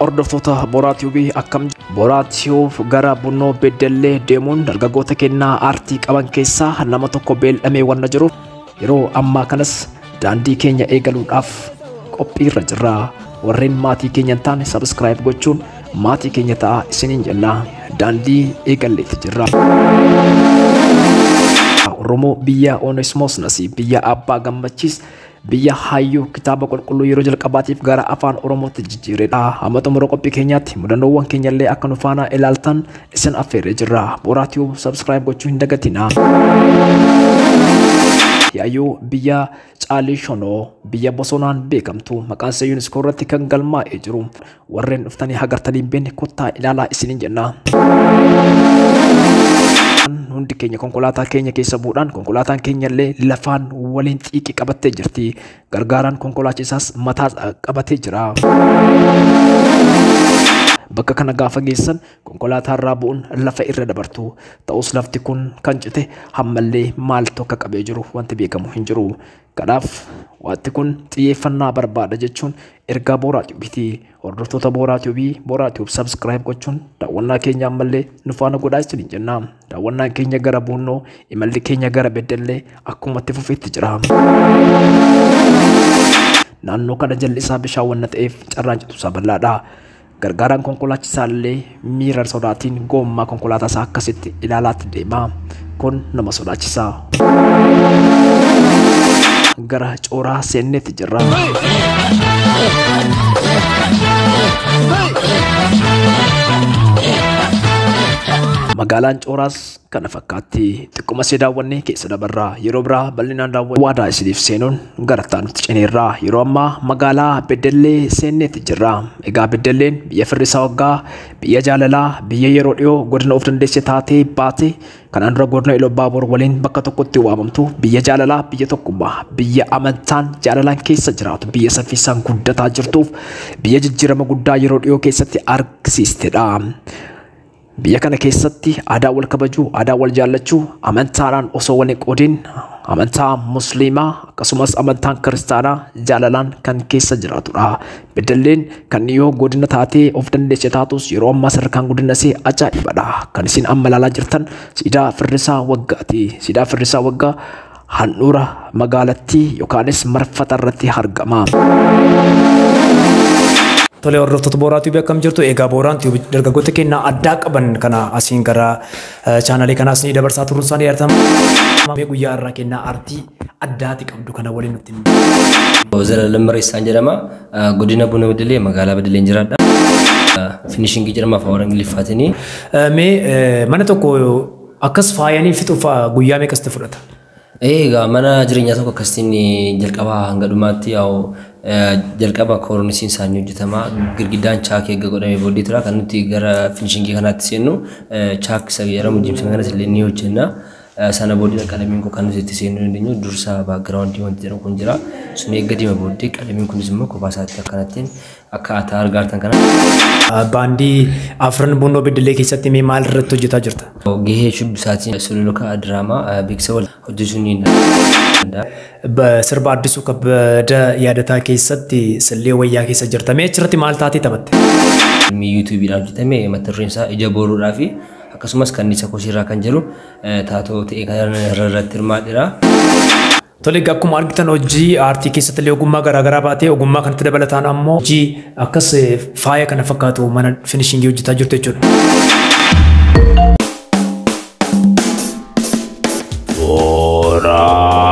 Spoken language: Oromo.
Hordoftoota Booraa Tiyuubii, akkam? Booraa Tiyuub gara Bunnoo Beddellee deemuun dargaggoota kennaa aartii qaban keessaa nama tokko beel'amee wanna jiruuf, yeroo ammaa kanas daandii keenya eegaluudhaaf qophiirra jirra. Warreen maatii keenya hin taane subscribe gochuun maatii keenya ta'aa isiniin jenna. Daandii eegalleetti jirra. Oromoo biyya Onesmoos Nasiib, biyya Abbaa Gammachiis, biyya hayyuu kitaaba qulqulluu yeroo jalqabaatiif gara afaan Oromootti jijjiiredha. Hamma xumura qophii keenyaatti mudannoowwan keenyallee akka nu faana ilaaltan isin affeerree jirra. Booraa Tiyuub subscribe gochuu hin dagatinaa. Yaayyuu biyya Caalii Shonoo, biyya bosonaan beekamtu, maqaan isaa UNESCO irratti kan galmaa'ee jiru, warreen dhuftanii hagartanii hin beekne kottaa ilaalaa isiniin jenna. Hundi keenya konkolaataa keenya keessa bu'uudhaan, konkolaataan keenya illee lafaan waliin xiiqii qabattee jirti. Gargaaraan konkolaachisaas mataa qabatee jira. Bakka kana gaafa geessan konkolaataa irraa bu'uun lafa irra dabartu. Ta'us lafti kun kan cite hammallee maaltu akka qabee jiru wanti beekamu hin jiru. Kanaaf wanti kun xiyyeeffannaa barbaada jechuun ergaa Booraa Tiyuubiiti. Hordoftoota Booraa Tiyuubii, Booraa Tiyuub subscribe gochuun daawwannaa keenya ammallee nu faana godhaa isiniin jenna. Daawwannaan keenya gara Buunnoo, imalli keenya gara Beddellee akkuma itti fufeetti jira. Naannoo kana jalli isaa bishaan wanna ta'eef carraan cituusaa bal'aadha. Gargaaraan konkolaachisaa illee miira sodaatiin goommaa konkolaataa isaa akkasitti ilaalaatti deema. Kun nama sodaachisa. Gara Cooraa seenneetti jirra. Magaalaan Cooraas kana fakkaatti. Xiqquma ishee daawwannee keessa dabarra. Yeroo biraa bal'inaan daawwannu waadaa isiniif seenuun gara itti ceneerra. Yeroo ammaa magaalaa Beddellee seenneetti jirra. Egaa Beddelleen biyya firrisaa waggaa, biyya jaalalaa, biyya yeroo dhiyoo godina of dandeesse taatee baate, kanaan dura godina Iluu Abbaaboor waliin bakka tokkotti waamamtu, biyya jaalalaa, biyya tokkummaa, biyya amantaan jaalalaan keessa jiraatu, biyya saffisaan guddataa jirtuuf biyya jijjiirama guddaa yeroo dhiyoo keessatti argisiistedha. Biyya kana keessatti aadaa wal kabajuu, aadaa wal jaallachuu, amantaadhaan osoo wal hin qoodin, amantaa musliimaa akkasumas amantaan kiristaanaa jaalalaan kan keessa jiraatudha. Beddelleen kan dhiyoo godina taatee of dandeesse taatus, yeroo ammaa sadarkaan guddina ishee ajaa'ibadha. Kan isin amma ilaalaa jirtan siidaa Firrisaa Waggaati. Siidaa Firrisaa Waggaa handhuura magaalattii yookaanis marfata irratti argama. Tole, hordoftoota Booraa Tiyuubii, akkam jirtu? Egaa Booraan Tiyuubii dargaggoota kennaa addaa qaban kana asiin gara chaanalii kanaas ni dabarsaa turuun isaanii yaadatama. Mee guyyaa irraa kennaa aartii addaati qabdu kana waliin nutti himi. Zalaalam Mareessaan jedhama. Godina Buna Beddellee, magaalaa Beddelleen jiraadha. Finishingii jedhama afaan warra Ingiliffaatiin. Mee mana tokko akkas faayanii fixuuf guyyaa meeqasti fudhata? Egaa mana jireenyaa tokko akkasitiin jalqabaa hanga dhumaatti yaa'u, jalqaba koornisiin isaanii hojjetama. Girgiddaan chaakii eegga godhamee booddee tura. Kan nuti gara finishingii kanaatti seennu chalk isa jedhamu gypsum kanas illee ni hojjenna. Sana booddee qalamiin kun kan nuti itti seenuu dandeenyu, dursa backgroundii wanti jedhamu kun jira. Sun eegga deema booddee qalamiin kunis immoo kophaa isaatti akkanattiin akka ataa argaartan kana. Baandii Afran Bunnoo Beddellee keessatti mee maal irratti hojjetaa jirta? Gahee shubbisaatiin sululuka, diraamaa, beeksisa wal hojjechuun ni danda'a. Sirba Addisuu Kabbada Yaadataa keessatti Sillee Wayyaa keessa jirta. Mee achirratti maal taatee taphatte? Fiilmii YouTubeiidhaan hojjetame mata dureen isaa Ija Boruudhaa fi akkasumas Kanniisa Kosiirraa kan jedhu taatoo ta'e kan irratti hirmaadheera. Tole, egaa akkuma argitan hojii aartii keessatti illee ogummaa garaagaraa baatee, ogummaa kanatti dabalataan ammoo hojii akkas faaya kana fakkaatu mana finishingii hojjetaa jirtu jechuudha. Booraa.